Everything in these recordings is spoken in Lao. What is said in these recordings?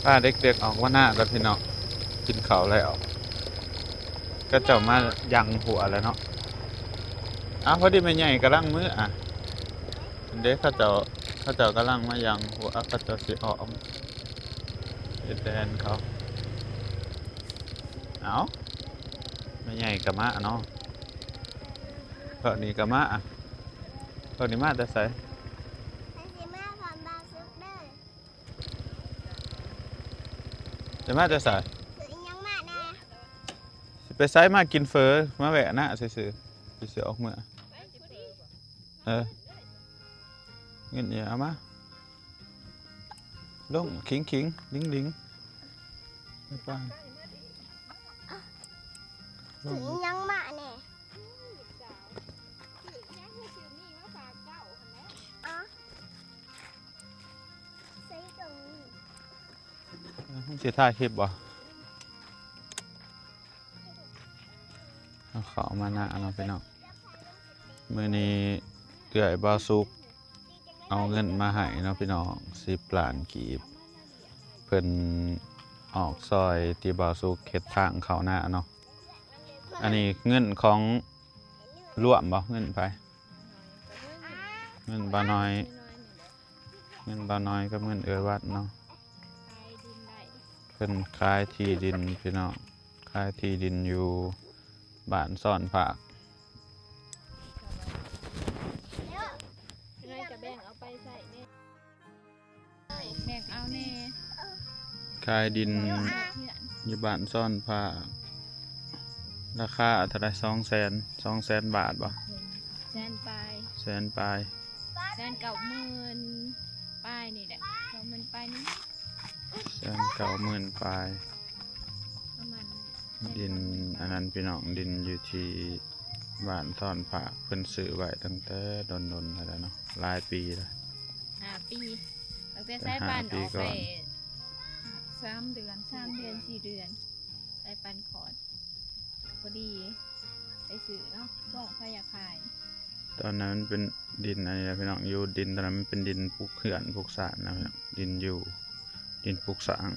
ພາເດັກໆອອກມານາແລ້ວພີ່ນ້ອງ ກິນເຂົ້າແລ້ວ ເຂົາເຈົ້າມາຍັງຫົວແລ້ວເນາະ. ອ້າວ ພໍດີແມ່ໃຫຍ່ກຳລັງມື້ ອາ ເດ້ ເຂົາເຈົ້າ ເຂົາເຈົ້າກຳລັງມາຍັງຫົວ ເຂົາເຈົ້າຊິອ້ອມເຮັດແດນເຂົາ. ເອົ້າ ແມ່ໃຫຍ່ກໍມາເນາະ ເພິ່ນນີ້ກໍມາ ເພິ່ນນີ້ມາແຕ່ໃສ? ເພິ່ນຊິມາພ້ອມບ່າວສຸກເດີ. ຈະມາແຕ່ໃສ? ຊື້ອີ່ຫຍັງມາແດ່? ຊິໄປໃສ? ມາກິນເຝີ ມາແວະນາຊື່ໆ ຊິອອກເມືອ. ເອີ ເງິນນີ້ເອົາມາ ລົງ ຂີງໆ ລິງໆ ໄປປານ ຊື້ອີ່ຫຍັງມາແດ່? ຊື້ອີ່ຫຍັງ ຊື້ໝີ່ມາຝາກເຈົ້າຫັ້ນແຫຼະ. ອໍ ໃສ່ກົງນີ້ ເອີ ມັນຊິຖ່າຍຄລິບບໍ່? ເອົາເຂົ້າມານາເນາະພີ່ນ້ອງ. ມື້ນີ້ເອື້ອຍບ່າວສຸກເອົາເງິນມາໃຫ້ເນາະພີ່ນ້ອງ ສິບລ້ານກີບ. ເພິ່ນອອກຊ່ອຍທີ່ບ່າວສຸກເຮັດທາງເຂົ້ານາເນາະ. ອັນນີ້ເງິນຂອງລວມບໍ່? ເງິນໃຜ? ເງິນບ່າວນ້ອຍ ເງິນບ່າວນ້ອຍກັບເງິນເອື້ອຍວັດເນາະ. ເພິ່ນຂາຍທີ່ດິນພີ່ນ້ອງ ຂາຍທີ່ດິນຢູ່ບ້ານຊອນພາກ. ນ້ອຍກໍແບ່ງເອົາໄປໃຊ້ແດ່ ແບ່ງເອົາແດ່. ຂາຍດິນຢູ່ບ້ານຊອນພາກ ລາຄາເທົ່າໃດ? ສອງແສນ ສອງແສນບາດບໍ່? ແສນປາຍ ແສນປາຍ ແສນເກົ້າໝື່ນປາຍນີ້ແຫຼະ ເກົ້າໝື່ນປາຍນີ້ ແສນເກົ້າໝື່ນປາຍ ປະມານນັ້ນ. ດິນອັນນັ້ນພີ່ນ້ອງ ດິນຢູ່ທີ່ບ້ານຊອນພາກ ເພິ່ນຊື້ໄວ້ຕັ້ງແຕ່ດົນໆແລ້ວເນາະ ຫຼາຍປີແລ້ວ ຫ້າປີ ຕັ້ງແຕ່ສາຍປານອອກໄປ ສາມເດືອນ ສາມເດືອນ ສີ່ເດືອນ ສາຍປານຄອດ ພໍດີໄປຊື້ເນາະ ພວກໃຜຢາກຂາຍ. ຕອນນັ້ນມັນເປັນດິນອັນນີ້ນະພີ່ນ້ອງ ຢູ່ດິນຕອນນັ້ນມັນເປັນດິນປຸກເຮືອນປຸກຊານນະພີ່ນ້ອງ ດິນຢູ່ ດິນປຸກສ້າງ.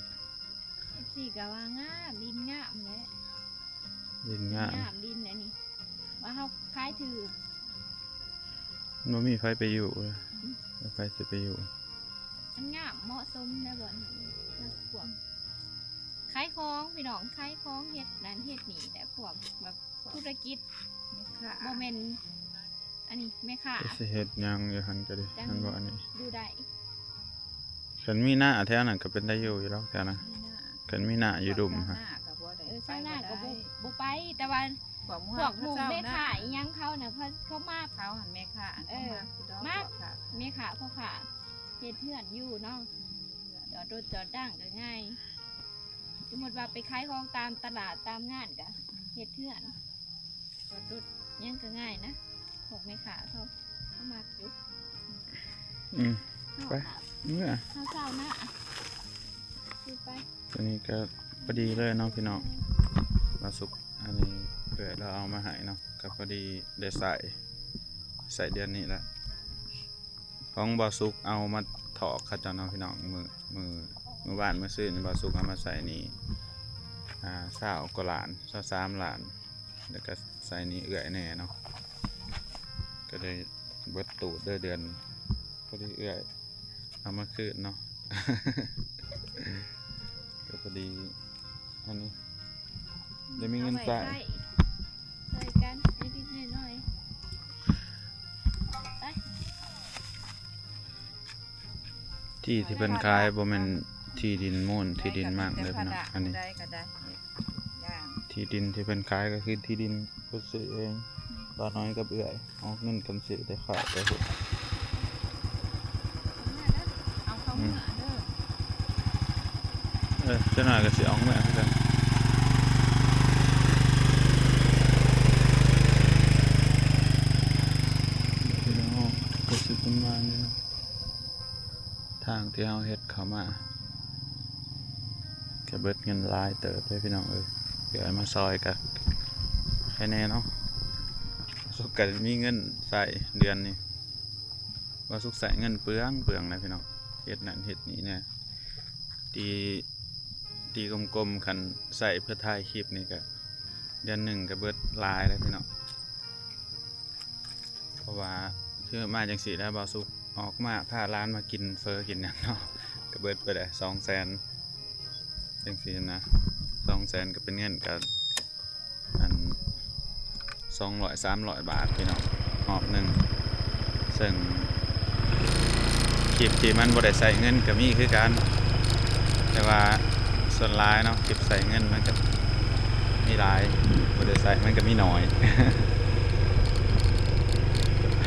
ເອັຟຊີກໍວ່າງາມ ດິນງາມແຫຼະ ດິນງາມ ດິນງາມ ດິນອັນນີ້ ວ່າເຮົາຂາຍຖືກ ມັນບໍ່ມີໃຜໄປຢູ່ ອືມ ແລ້ວໃຜຊິໄປຢູ່? ມັນງາມເໝາະສົມໃນບ່ອນນີ້ ພວກຂາຍຂອງພີ່ນ້ອງ ຂາຍຂອງ ເຮັດນັ້ນເຮັດນີ້ ແຕ່ພວກແບບທຸລະກິດ ແມ່ຄ້າ ບໍ່ແມ່ນ ອັນນີ້ແມ່ຄ້າ ຊິເຮັດຫຍັງຢູ່ຫັ້ນກໍດີ ແມ່ນບໍ່? ອັນນີ້ຢູ່ໄດ້ ຄັນມີນາແຖວນັ້ນກໍເປັນຕາຢູ່ຢູ່ດອກແຖວນັ້ນ ມີນາ ຄັນມີນາຢູ່ດຸ່ມຫັ້ນ ເອີ ຊາວນາກໍບໍ່ ບໍ່ໄປ ແຕ່ວ່າພວກໝູ່ແມ່ຄ້າອີ່ຫຍັງເຂົານະ ເຂົາ ເຂົາມາ ເຂົາຫັ້ນແມ່ຄ້າ ເອີ ເຂົາມາ ມາ ແມ່ຄ້າ ພໍ່ຄ້າ ເຮັດເຮືອນຢູ່ເນາະ ຈອດລົດຈອດລາງກໍງ່າຍ ສົມມຸດວ່າໄປຂາຍຂອງຕາມຕະຫຼາດຕາມງານກໍເຮັດເຮືອນ ຈອດລົດຫຍັງກໍງ່າຍນະ ພວກແມ່ຄ້າເຂົາ ເຂົາມັກຢູ່ ອືມ ເຮົາ ໄປ ເມືອ ເຮົາເຊົານະ ຄືໄປ ຕົວນີ້ກໍພໍດີເລີຍເນາະພີ່ນ້ອງ ບ່າວສຸກ ອັນນີ້ເອື້ອຍລາວເອົາມາໃຫ້ເນາະ ກໍພໍດີໄດ້ໃຊ້ ໃຊ້ເດືອນນີ້ລະ ຂອງບ່າວສຸກເອົາມາຖອກເຂົາເຈົ້າເນາະພີ່ນ້ອງ ມື້ ມື້ ມື້ວານມື້ຊືນບ່າວສຸກເອົາມາໃສ່ນີ້ ອ່າ ຊາວກວ່າລ້ານ ຊາວສາມລ້ານ ແລ້ວກໍໃສ່ນີ້ເອື້ອຍແດ່ເນາະ ກໍໄດ້ເບິດຕູດເດີເດືອນ ພໍດີເອື້ອຍເອົາມາຄືນເນາະ ກໍພໍດີ ອັນນີ້ ໄດ້ມີເງິນໃຊ້ ເອົາໄວ້ໃຊ້ ຊ່ອຍກັນນິດໆໜ້ອຍໆ ໄປ ທີ່ທີ່ເພິ່ນຂາຍບໍ່ແມ່ນທີ່ດິນມູນ ທີ່ດິນໝັກເດີພີ່ນ້ອງ ອັນນີ້ ທີ່ດິນທີ່ເພິ່ນຂາຍກໍຄືທີ່ດິນ ເພິ່ນຊື້ເອງ ບ່າວນ້ອຍກັບເອື້ອຍ ອອກເງິນກັນຊື້ແຕ່ເຂົ້າແຕ່ຫົວ ເອົາເຂົ້າເມືອເດີ ເອີ ຈັກໜ້ອຍກໍຊິອອກເມືອຄືກັນ ພີ່ນ້ອງ ກໍຊິປະມານນີ້. ທາງທີ່ເຮົາເຮັດເຂົ້າມາ ກະເບິດເງິນຫຼາຍເຕີບເດ້ພີ່ນ້ອງເອີຍ ເພື່ອໃຫ້ມາຊ່ອຍກະໃຄແນ່ເນາະ ສຸກກະມີເງິນໃຊ້ເດືອນນີ້ ວ່າສຸກໃຊ້ເງິນເປືອງເປືອງນະພີ່ນ້ອງ ເຮັດນັ້ນເຮັດນີ້ແນ່ ທີ່ ຕີກົມໆ ຄັນໃຊ້ເພື່ອຖ່າຍຄລິບນີ້ກະເດືອນໜຶ່ງກະເບິດຫຼາຍແລ້ວພີ່ນ້ອງ. ເພາະວ່າຄືມາຈັ່ງຊີ້ແລ້ວ ບ່າວສຸກອອກມາພາຫຼານມາກິນເຝີກິນຫຍັງເນາະ ກະເບິດໄປແລ້ວສອງແສນ ຈັ່ງຊີ້ນະ ສອງແສນ ກະເປັນເງິນກະ ອັນ ສອງຮ້ອຍ ສາມຮ້ອຍບາດພີ່ນ້ອງ ຮອບໜຶ່ງ ເຊິ່ງຄລິບທີ່ມັນບໍ່ໄດ້ໃຊ້ເງິນກະມີຄືກັນ ແຕ່ວ່າສ່ວນຫຼາຍເນາະ ຄລິບໃຊ້ເງິນມັນກະມີຫຼາຍ ບໍ່ໄດ້ໃຊ້ມັນກະມີໜ້ອຍ.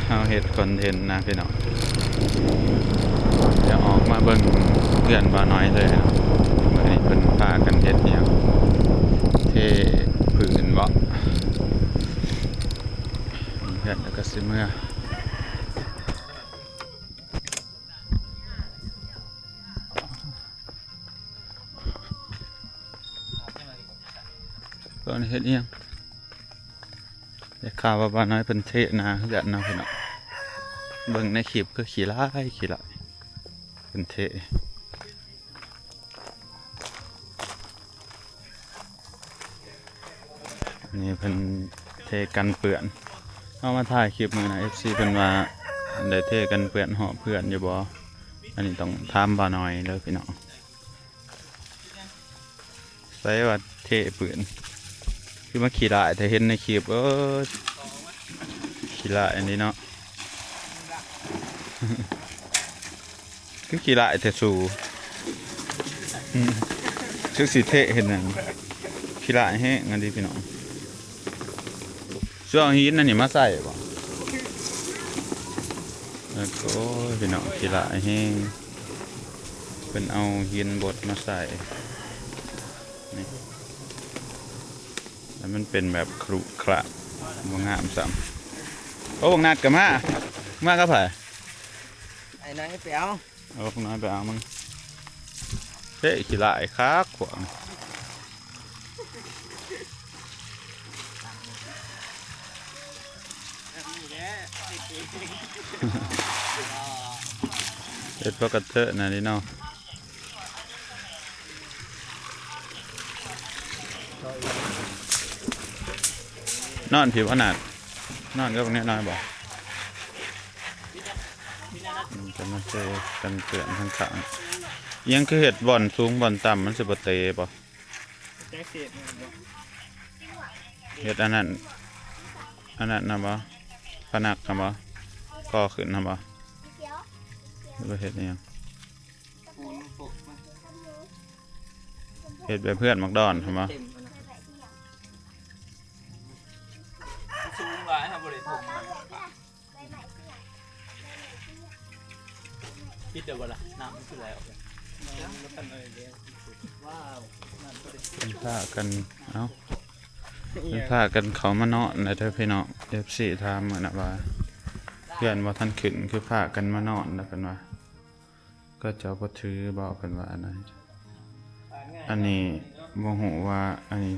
ເຮົາເຮັດຄອນເທັນນະພີ່ນ້ອງ ດຽວອອກມາເບິ່ງເຮືອນບ່າວນ້ອຍເລີຍເນາະ. ມື້ນີ້ເພິ່ນພາກັນເຮັດອີ່ຫຍັງ ເທພື້ນບໍ ເຮືອນແລ້ວກະຊິເມືອ. ຕອນນີ້ເຮັດອີ່ຫຍັງ? ໄດ້ຂ່າວວ່າບ່າວນ້ອຍເພິ່ນເທໜ້າເຮືອນເນາະພີ່ນ້ອງ ເບິ່ງໃນຄລິບຄືຂີ້ຮ້າຍ ຂີ້ຮ້າຍ ເພິ່ນເທ ນີ້ເພິ່ນເທກັນເປື້ອນ ເອົາມາຖ່າຍຄລິບມື້ນະ ເອັຟຊີ ເພິ່ນວ່າໄດ້ເທກັນເປື້ອນຮອບເຮືອນຢູ່ບໍ່? ອັນນີ້ຕ້ອງຖາມບ່າວນ້ອຍເດີພີ່ນ້ອງ. ໃສວ່າເທເປື້ອນ ຄືມາຂີ້ຮ້າຍແທ້ ເຫັນໃນຄລິບ ເອີ ຂີ້ຮ້າຍອັນນີ້ເນາະ ຄືຂີ້ຮ້າຍແທ້ສູ ອືມ ຈັກຊິເທເຮັດຫຍັງ ຂີ້ຮ້າຍແຮງອັນນີ້ພີ່ນ້ອງ. ຊິເອົາຫີນອັນນີ້ມາໃສ່ບໍ່? ໂອ້ຍ ພີ່ນ້ອງ ຂີ້ຮ້າຍແຮງ ເພິ່ນເອົາຫີນບົດມາໃສ່ນີ້ ແລ້ວມັນເປັນແບບຂຣຸຂຣະ ບໍ່ງາມຊ້ຳ. ໂອ້ ບັກນັດກະມາ ມາກັບໃຜ? ໄອ້ນ້ອຍໄປເອົາ ເອົາພວກນ້ອຍໄປເອົາມັນ ເພະຂີ້ຫຼ້າຍຄັກພວກນີ້ ເຮັດພວກກະເທີະນະນີ້ເນາະ ນອນພີ້ບໍ່ນາດ ນອນກັບບັກນ້ອຍບໍ່? ອືມ ຈະມາເຊກັນເຕືອນທາງຂ້າງ ອີ່ຫຍັງຄືເຮັດບ່ອນສູງບ່ອນຕ່ຳ ມັນຊິບໍ່ເຕະບໍ່? ຈັກເສດແມ່ນບໍ່? ເຮັດອັນນັ້ນ ອັນນັ້ນນະບໍ່? ພະນັກນະບໍ່? ກໍ່ຂຶ້ນນະບໍ່? ຫຼືວ່າເຮັດອີ່ຫຍັງ? ປູນໂປະ ເຮັດແບບເຮືອນໝາກດອນຫັ້ນບໍ່? ເຕັມຫັ້ນນະ ມັນສູງຫຼາຍ ເຮົາບໍ່ໄດ້ຖົມ ປິດໄດ້ບໍ່ລະ? ນ້ຳມັນຄືໄຫຼອອກເລີຍ ເພິ່ນພາກັນ ເອົ້າ ເພິ່ນພາກັນເຂົ້າມານອນແລ້ວເດີພີ່ນ້ອງ ເອັຟຊີຖາມມື້ນະວ່າ ເຮືອນບໍ່ທັນຂຶ້ນ ຄືພາກັນມານອນລະ ເພິ່ນວ່າ ເຂົາເຈົ້າບໍ່ຖືບໍ່ ເພິ່ນວ່າອັນນັ້ນ ອັນນີ້ບໍ່ຮູ້ວ່າອັນນີ້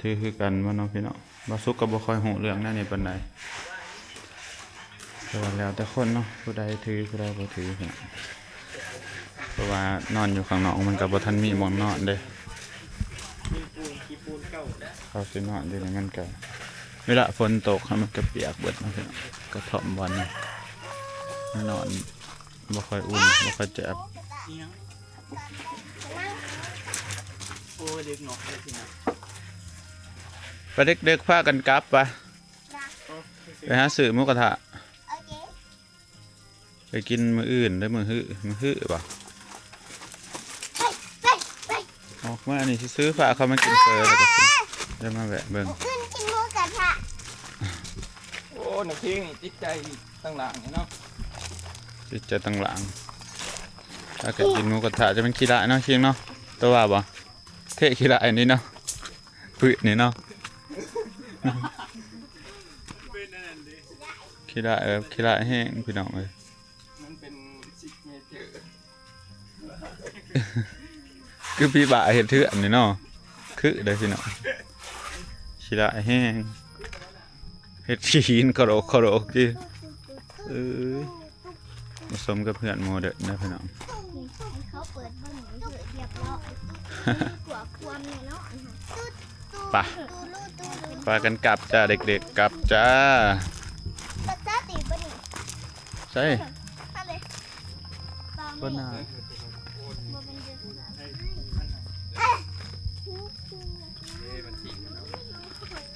ຖືຄືກັນບໍ່ເນາະພີ່ນ້ອງ ບ່າວສຸກກະບໍ່ຄ່ອຍຮູ້ເລື່ອງແນວນີ້ປານໃດ ແຕ່ວ່າແລ້ວແຕ່ຄົນເນາະ ຜູ້ໃດຖືຜູ້ໃດບໍ່ຖື ເພາະວ່ານອນຢູ່ຂ້າງນອກມັນກະບໍ່ທັນມີບ່ອນນອນເດ້ ເຂົາຊິນອນຢູ່ນີ້ມັນກະ ເວລາຝົນຕົກຫັ້ນມັນກະປຽກເບິດເນາະ ກະທ່ອມບ່ອນນີ້ ນອນບໍ່ຄ່ອຍອຸ່ນ ບໍ່ຄ່ອຍແຈບ ໂອ້ຍ ເດັກນ້ອຍເດ້ພີ່ນ້ອງ ໄປເດັກໆ ພາກັນກັບປະ ໄປຫາຊື້ໝູກະທະ ໄປກິນມື້ອື່ນເດີ ມື້ຮື ມື້ຮືບໍ່? ອອກມານີ້ຊື່ໆ ພາເຂົາມາກິນເຝີແລ້ວກະຊິໄດ້ມາແວະເບິ່ງ ມື້ຄືນກິນໝູກະທະ ໂອ້ ນ້ຳຄິງນີ້ຕິດໃຈຕັ້ງຫຼາງນີ້ເນາະ ຕິດໃຈຕັ້ງຫຼາງ ພາກັນກິນໝູກະທະ ຈະແມ່ນຂີ້ຮ້າຍເນາະ ຄິງເນາະ ໂຕວ່າບໍ່? ເພະຂີ້ຮ້າຍອັນນີ້ເນາະ ປຶດນີ້ເນາະ ຂີ້ຮ້າຍແບບຂີ້ຮ້າຍແຮງພີ່ນ້ອງເອີຍ ມັນເປັນຊິກເນເຈີ ຄືຜີບ້າເຮັດເຮືອນນີ້ເນາະ ຄືເດີພີ່ນ້ອງ ຂີ້ຮ້າຍແຮງ ເຮັດຂີ້ຫີນຂະໂດກຂະໂດກຕິ ເອີຍ ມາສົມກັບເຮືອນໂມເດີນເດີພີ່ນ້ອງ ນີ້ ໃຫ້ເຂົາເປີດເບິ່ງນີ້ຄືຮຽບຮ້ອຍ ກວ່າຄວາມແນ່ນອນ. ໄປ ພາກັນກັບຈ້າເດັກໆ ກັບຈ້າ. ໃສ່ ເບິ່ງໜ້າ.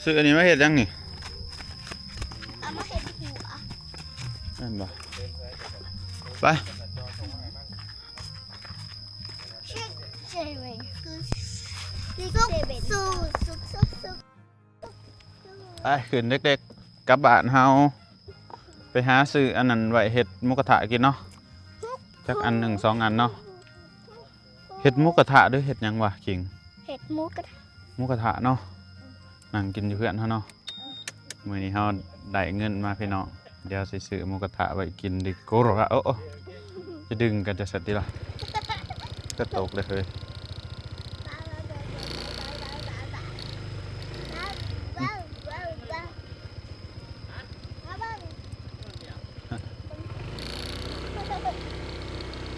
ຊື້ອັນນີ້ມາເຮັດຫຍັງນີ້? ເອົາມາເຮັດຫົວ ແມ່ນບໍ່? ໄປ. ໄປ ຂຶ້ນເດັກໆ ກັບບ້ານເຮົາ ໄປຫາຊື້ອັນນັ້ນໄວ້ເຮັດໝູກະທະກິນເນາະ ຈັກອັນໜຶ່ງສອງອັນເນາະ. ເຮັດໝູກະທະ ຫຼື ເຮັດຫຍັງວະ ຄິງ? ເຮັດໝູກະທະ ໝູກະທະເນາະ. ນັ່ງກິນຢູ່ເຮືອນເຮົາເນາະ. ມື້ນີ້ເຮົາໄດ້ເງິນມາພີ່ນ້ອງ ດຽວຊິຊື້ໝູກະທະໄວ້ກິນດີກວ່າ. ໂອ້ ໂອ້ ຈະດຶງກັນຈັ່ງຊັ້ນຕິລະ? ກະຕົກເລີຍເຮີ້ຍ.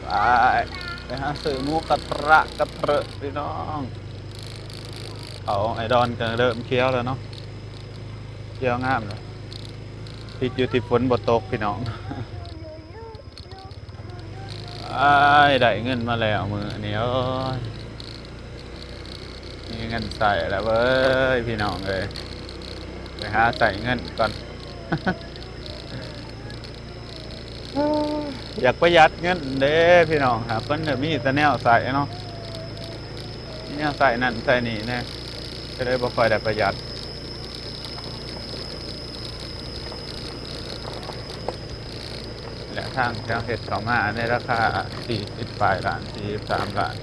ໄປ ໄປຫາຊື້ໝູກະທະກັບເພາະພີ່ນ້ອງ. ເຂົາໄອດອນກໍເລີ່ມຂຽວແລ້ວເນາະ ຂຽວງາມແລ້ວ. ຜິດຢູ່ທີ່ຝົນບໍ່ຕົກພີ່ນ້ອງ. ອ້າຍ ໄດ້ເງິນມາແລ້ວມື້ນີ້ ໂອ້ຍ ມີເງິນໃຊ້ແລ້ວເວີຍພີ່ນ້ອງເອີຍ. ໄປຫາໃຊ້ເງິນກ່ອນ. ຢາກປະຢັດເງິນເດ້ພີ່ນ້ອງ ຫາກມັນມີແຕ່ແນວໃຊ້ເນາະ ມີແນວໃຊ້ນັ້ນໃຊ້ນີ້ແດ່ ກໍເລີຍບໍ່ຄ່ອຍໄດ້ປະຢັດ. ແລະ ທາງເຈົ້າເຮັດເຂົ້າມາໃນລາຄາສີ່ສິບປາຍລ້ານ ສີ່ສິບສາມລ້ານ.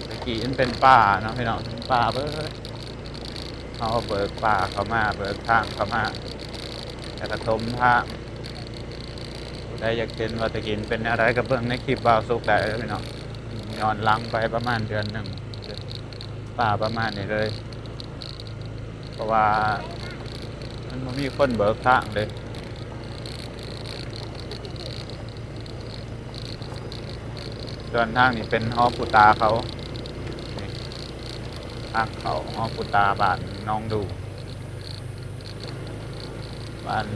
ແຕ່ກີ້ມັນເປັນປ່າເນາະພີ່ນ້ອງ ເປັນປ່າເບີດ. ເຮົາເບີກປ່າເຂົ້າມາ ເບີກທາງເຂົ້າມາ ແລ້ວກໍຖົມທາງ. ຜູ້ໃດຢາກເຫັນວ່າແຕ່ກີ້ມັນເປັນແນວໃດ ກໍເບິ່ງໃນຄລິບບ່າວສຸກໄດ້ເດີພີ່ນ້ອງ. ຍ້ອນຫຼັງໄປປະມານເດືອນໜຶ່ງ ປ່າປະມານນີ້ເລີຍ ເພາະວ່າມັນບໍ່ມີຄົນເບີກທາງເດ້. ສ່ວນທາງນີ້ເປັນຫໍປູຕາເຂົາ ນີ້ ທາງເຂົ້າຫໍປູຕາບ້ານໜອງດູ່. ບ້ານ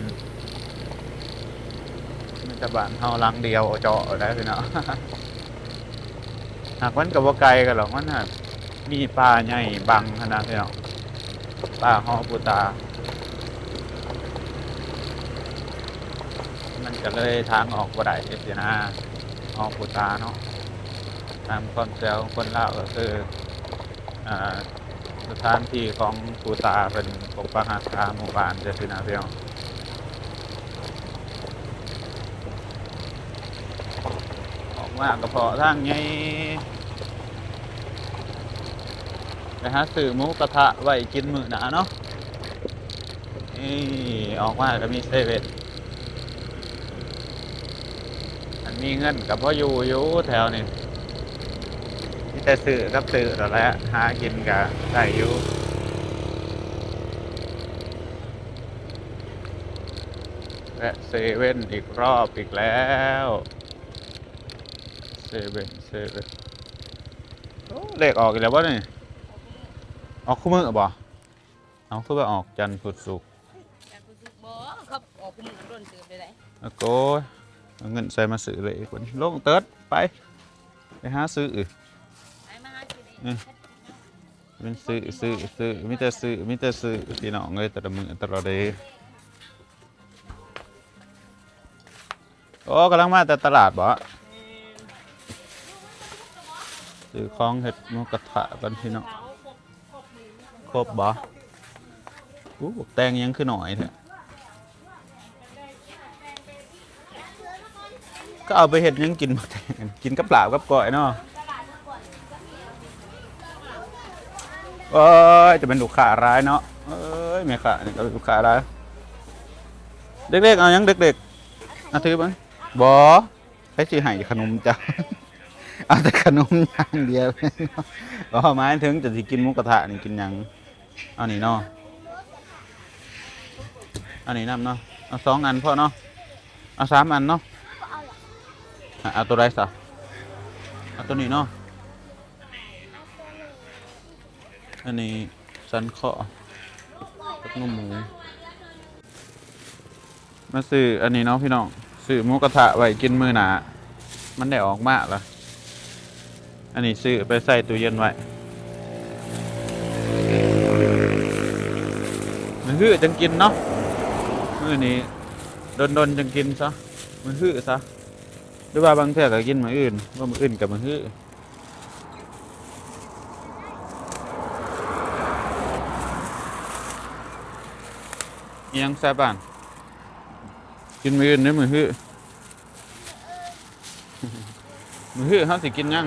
ມີແຕ່ບ້ານເຮົາຫຼັງດຽວເຈາະໄດ້ພີ່ນ້ອງ. ຫາກມັນກໍບໍ່ໄກກັນດອກ ມັນຫາກມີປ່າໃຫຍ່ບັງຫັ້ນນະພີ່ນ້ອງ ປ່າຫໍປູຕາ. ມັນກໍເລີຍທາງອອກບໍ່ໄດ້ຊີ້ນະ ຫໍປູຕາເນາະ. ຕາມຄວາມເຊື່ອຂອງຄົນລາວກໍຄື ອ່າ ສະຖານທີ່ຂອງປູຕາເພິ່ນປົກປັກຮັກສາໝູ່ບ້ານຈັ່ງຊີ້ນະພີ່ນ້ອງ. ອອກມາກໍພໍ້ທາງໃຫຍ່ ໄປຫາຊື້ໝູກະທະໄວ້ກິນມື້ໜ້າເນາະ. ນີ້ ອອກມາກໍມີເຊເວັ່ນ ຄັນມີເງິນກໍພໍຢູ່ຢູ່ແຖວນີ້ ມີແຕ່ຊື້ກັບຊື້ນັ້ນແຫຼະ ຫາກິນກໍໄດ້ຢູ່. ແວະເຊເວັ່ນອີກລອບອີກແລ້ວ ເຊເວັ່ນ ເຊເວັ່ນ. ໂອ້ ເລກອອກອີກແລ້ວບໍ່ນີ້? ອອກຄູ່ມື້ບໍ່? ເອົາ ຄືວ່າອອກຈັນພຸດສຸກ? ຈັນພຸດສຸກບໍ່? ເຂົາອອກຄູ່ມື້ດົນເຕີບເດ້. ໂອ້ຍ ເອົາເງິນໃສ່ມາຊື້ເລກບັດນີ້. ລົງເຕີດ ໄປ ໄປຫາຊື້. ໄປມາຫາຊື້ເລກ. ເອີ ເປັນຊື້ ຊື້ ຊື້ ມີແຕ່ຊື້ ມີແຕ່ຊື້ ພີ່ນ້ອງເອີຍ ແຕ່ລະມື້ແຕ່ລະເດ. ໂອ້ ກຳລັງມາແຕ່ຕະຫຼາດບໍ? ແມ່ນ. ຊື້ຂອງເຮັດໝູກະທະກ່ອນພີ່ນ້ອງ. ຄົບບໍ? ໂອ້ ແຕງຫຍັງຄືໜ້ອຍແທ້? ກໍເອົາໄປເຮັດຫຍັງກິນ ກິນກັບລາບກັບກ້ອຍເນາະ. ໂອ້ຍ ຈະເປັນລູກຄ້າຫຼາຍເນາະ. ເອີຍ ແມ່ຄ້ານີ້ກໍລູກຄ້າຫຼາຍ. ເດັກໆ ເອົາຫຍັງເດັກໆ? ອ່ະ ຖືເບິ່ງ. ບໍ່ ໃຜຊິໃຫ້ຂະໜົມເຈົ້າ? ເອົາແຕ່ຂະໜົມຢ່າງດຽວ. ບໍ່ ໝາຍເຖິງເຈົ້າຊິກິນໝູກະທະນີ້ກິນຫຍັງ? ເອົານີ້ເນາະ ເອົານີ້ນຳເນາະ. ເອົາສອງອັນພໍເນາະ ເອົາສາມອັນເນາະ. ເອົາໂຕໃດຊະ? ເອົາໂຕນີ້ເນາະ. ອັນນີ້ສັນຄໍກັບນົມໝູ. ມາຊື້ອັນນີ້ເນາະພີ່ນ້ອງ, ຊື້ໝູກະທະໄວ້ກິນມື້ໜ້າ, ມັນໄດ້ອອກມາລະ. ອັນນີ້ຊື້ໄປໃສ່ຕູ້ເຢັນໄວ້. ມື້ຮືຈັ່ງກິນເນາະ, ມື້ນີ້ດົນໆຈັ່ງກິນຊະ, ມື້ຮືຊະ. ຫຼືວ່າບາງເທື່ອກໍກິນມື້ອື່ນ, ວ່າມື້ອື່ນກັບມື້ຮື. ອີ່ຫຍັງຊາບານ? ກິນມື້ອື່ນ ຫຼື ມື້ຮື? ມື້ຮືເຮົາຊິກິນຫຍັງ?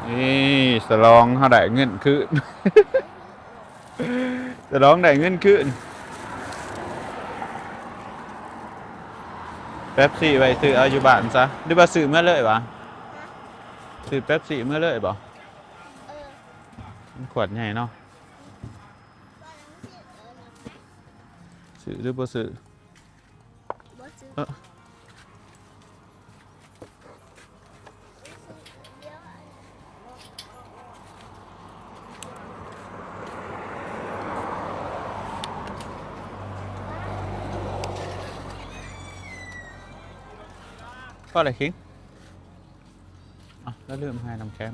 ນີ້ ສະຫຼອງເຮົາໄດ້ເງິນຄືນ. ສະຫຼອງໄດ້ເງິນຄືນ. ເປັບຊີໄວ້ຊື້ເອົາຢູ່ບ້ານຊະ ຫຼືວ່າຊື້ເມືອເລີຍຫວາ? ຊື້ເປັບຊີເມືອເລີຍບໍ່? ເອີ ມັນຂວດໃຫຍ່ເນາະ. ຊື້ຫຼືບໍ່ຊື້? ບໍ່ຊື້. ເອີ ພໍແລ້ວຄິງ. ອ້າວ ລະລືມໃຫ້ນ້ຳແຂງ.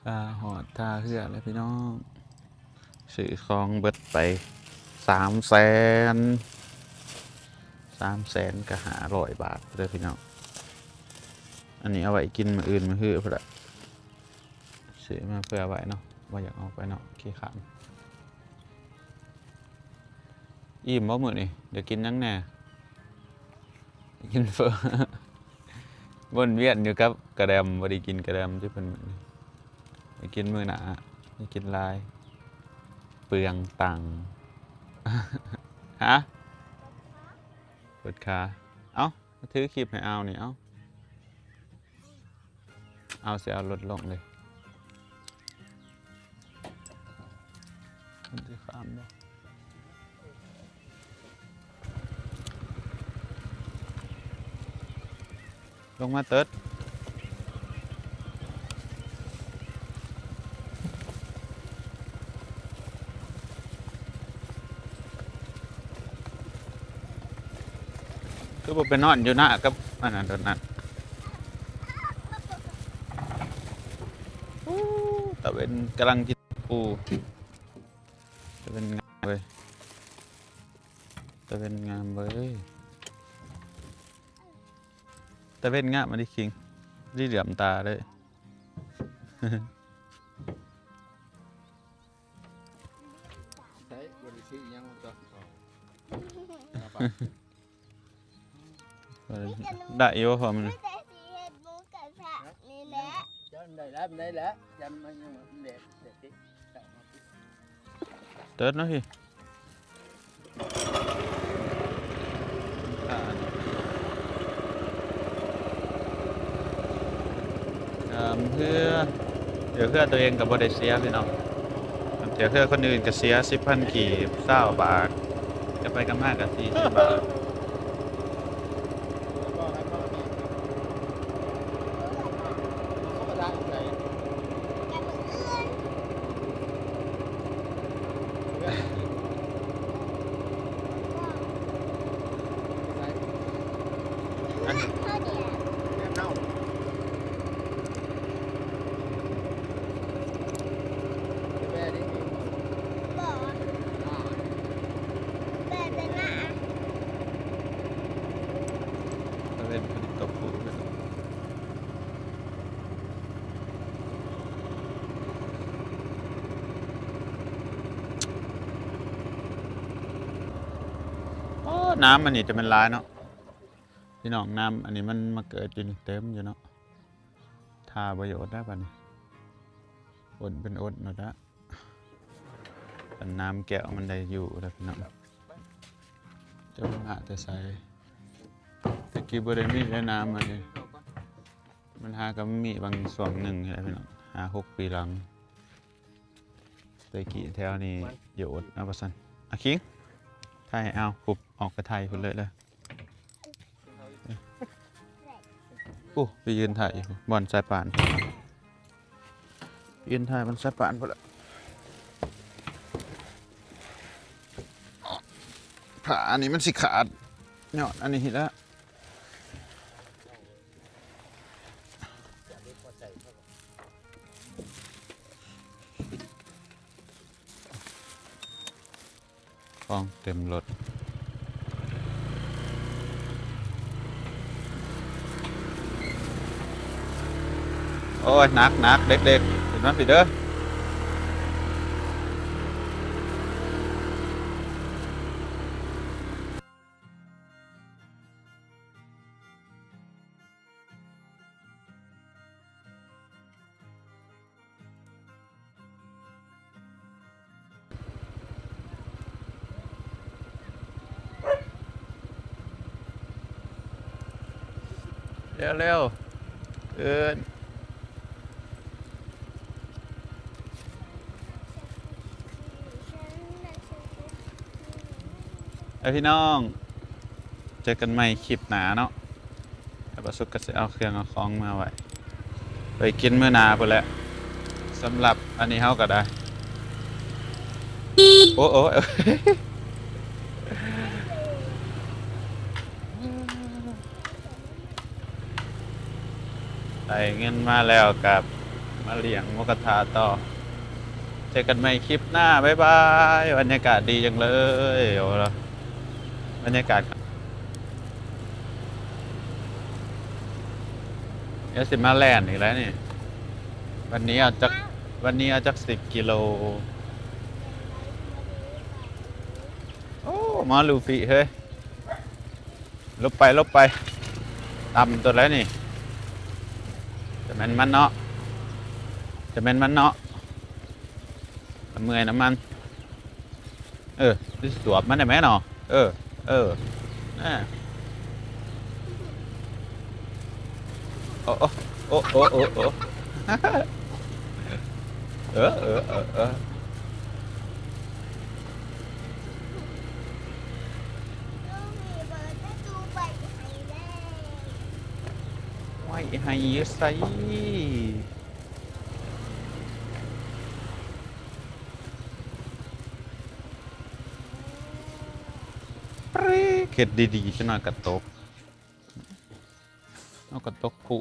ກະຮອດທ່າເຮືອແລ້ວພີ່ນ້ອງ, ຊື້ຂອງເບິດໄປສາມແສນ, ສາມແສນກະຫ້າຮ້ອຍບາດເດີພີ່ນ້ອງ. ອັນນີ້ເອົາໄວ້ກິນມື້ອື່ນມື້ຮືພຸ້ນລະ, ຊື້ມາເພື່ອໄວ້ເນາະ, ບໍ່ຢາກອອກໄປເນາະ, ຂີ້ຄ້ານ. ອີ່ມບໍ່ມື້ນີ້? ຢາກກິນຫຍັງແດ່? ກິນເຝີ. ວົນວຽນຢູ່ກັບກະແດມ, ບໍ່ໄດ້ກິນກະແດມຕິເພິ່ນມື້ນີ້. ໄປກິນມື້ໜ້າ, ໄປກິນຫຼາຍ ເປືອງຕັງ. ຮະ? ປວດຂາ. ເອົ້າ ມາຖືຄລິບໃຫ້ອາວນີ້ ເອົ້າ. ເອົາ ຊິເອົາລົດລົງເລີຍ. ມັນຊິຂ້າມບໍ່? ລົງມາເຕີດ. ຄືບໍ່ໄປນອນຢູ່ໜ້າກັບອັນນັ້ນໂດນນັ້ນ. ອູ້ ຕາເວັນກຳລັງກິນປູ. ຕາເວັນງາມເວີຍ, ຕາເວັນງາມເວີຍ. ຕາເວັນງາມອີ່ຫຼີຄິງ, ດີເຫຼືອມຕາເລີຍ. ໃຊ້ ບໍ່ໄດ້ຊື້ຫຍັງມາຕອນເຊົ້າ. ໄດ້ຢູ່ບໍ່ພໍ່ມັນ? ມີແຕ່ຊິເຮັດໝູກະທະນີ້ແຫຼະ. ໄດ້ແລ້ວ ໄດ້ແລ້ວ, ຍັງມັນຍັງແດດ ແດດຕິດ. ເຕີດເນາະພີ່. ເອີ ເຮືອ ເຮືອຕົວເອງກໍບໍ່ໄດ້ເສຍພີ່ນ້ອງ, ເຮືອຄົນອື່ນກໍເສຍສິບພັນກີບ ຊາວບາດ, ກັບໄປກັບມາກໍສີ່ສິບບາດ. ຕາເວັນເພິ່ນຕົກພຸ້ນ. ໂອ້ ນ້ຳອັນນີ້ຈະແມ່ນຫຼາຍເນາະພີ່ນ້ອງ, ນ້ຳອັນນີ້ມັນມາເກີດຢູ່ນີ້ເຕັມຢູ່ເນາະ. ຖ້າບໍ່ຢູ່ອົດໄດ້ບາດນີ້, ອົດເປັນອົດໂລດລະ. ອັນນ້ຳແກ້ວມັນໄດ້ຢູ່ແລ້ວພີ່ນ້ອງ, ຈະມາແຕ່ໃສ? ແຕ່ກີ້ບໍ່ໄດ້ມີແລ້ວນ້ຳອັນນີ້, ມັນຫາກໍມີບາງຊ່ວງໜຶ່ງແຫຼະພີ່ນ້ອງ, ຫ້າຫົກປີຫຼັງ. ແຕ່ກີ້ແຖວນີ້ຢູ່ອົດເອົາວ່າຊັ້ນ. ອາ ຄິງ ຖ່າຍໃຫ້ອາວ, ປຸບ ອອກໄປຖ່າຍພຸ້ນເລີຍເດີ. ເອີ ເອີ ໂອ້ ໄປຢືນຖ່າຍຢູ່ບ່ອນສາຍປານ ໄປຢືນຖ່າຍບ່ອນສາຍປານພຸ້ນລະ. ຜ້າອັນນີ້ມັນຊິຂາດ ຍ້ອນອັນນີ້ແຫຼະ. ຂອງເຕັມລົດ. ໂອ້ຍ ໜັກໆ ເດັກໆ ຂຶ້ນມາພີ້ເດີ. ເລັວໆ ເອີ້ນ ເອີ ພີ່ນ້ອງ ເຈີກັນໃໝ່ຄລິບໜ້າເນາະ. ແລ້ວບໍ່ສຸກກໍຊິເອົາເຄື່ອງເອົາຂອງເມືອໄວ້ ໄປກິນມື້ໜ້າພຸ້ນແຫຼະ. ສຳລັບອັນນີ້ເຮົາກໍໄດ້ ໂອ້ ໂອ້ ໄດ້ເງິນມາແລ້ວກໍມາລ້ຽງໝູກະທະຕໍ່. ເຈີກັນໃໝ່ຄລິບໜ້າ ບາຍບາຍ. ບັນຍາກາດດີຈັງເລີຍ ໂອ້ ບັນຍາກາດ ດຽວຊິມາແລ່ນອີກແລ້ວນີ້. ວັນນີ້ເອົາຈັກ ວັນນີ້ເອົາຈັກສິບກິໂລ. ໂອ້ ມາລູປີເຮີ້ຍ. ຫຼົບໄປ ຫຼົບໄປ. ຕ່ຳຕົວໃດນີ້? ຈະແມ່ນມັນເນາະ ຈະແມ່ນມັນເນາະ. ເມື່ອຍນຳມັນ. ເອີ ຊິສວບມັນໄດ້ແມເນາະ. ເອີ ເອີ ອາ ໂອ້ ໂອ້ ໂອ້ ໂອ້ ໂອ້ ໂອ້ ເອີ ເອີ ເອີ ເອີ ໄວ້ໃຫ້ຢູ່ໃສ? ປຣີດ ເຮັດດີໆ ຈັກໜ້ອຍກະຕົກ ເອົາກະຕົກພຸ.